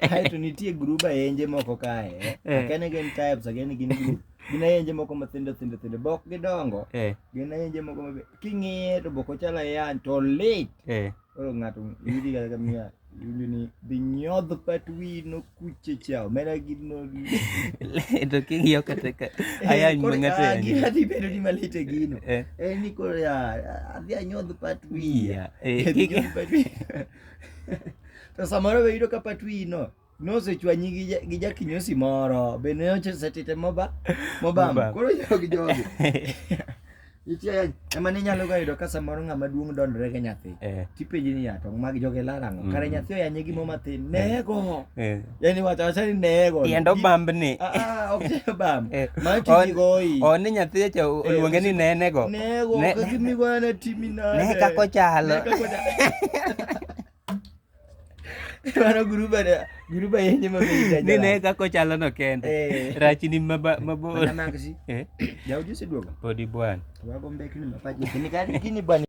Aeto nitie grube ayenje moko kae. Eh. Akia ni gin types, akia ni gin group. Gin ayenje moko mathindo thindo thindo. Bok gidongo. Gin ayenje moko mabe. King'iye to bok ochalo ayany to lit. Koro ng'ato yudi kata kamiya iwinjo ni dhi nyodh pat wi no kuche cha omera gino. To king'iyo kata ka ayany ma ng'ato yanyo. Gima dhi bedo ni malit e gino. En ni koro ya adhi anyodh pat wiya. Adhi nyodh pat wiya. To samoro be yudo ka pat wiyi no nosechwanyi gi jakinyosi moro be ne osetite moba mobam. Mobam. Koro jogi jogi. Nitie ayany ema ne inyalo ga yudo ka samoro ng'ama duong' dondore gi nyathi. Tipenji niya to mag jogi lal ang'o? Kare nyathi oyanye gimo mathin. Nego. Yani wacho awacha ni nego. Tiend obambni. Ah, ah, ok tiend obam. Mano tiji goyi. On ni nyathi cha oluonge ni nenego. Nego, kaka imigoyana timi nade. Ne kaka ochalo. Ne kaka ochalo. Mano guruba ne, guruba yenye ma be Ni ne kaka ochalo no kende. Rachni mabor. Mana Maxi. Jaoji oseduogo? Podi bwana. Wago mbekni mapachi. Kini kani kini bwana.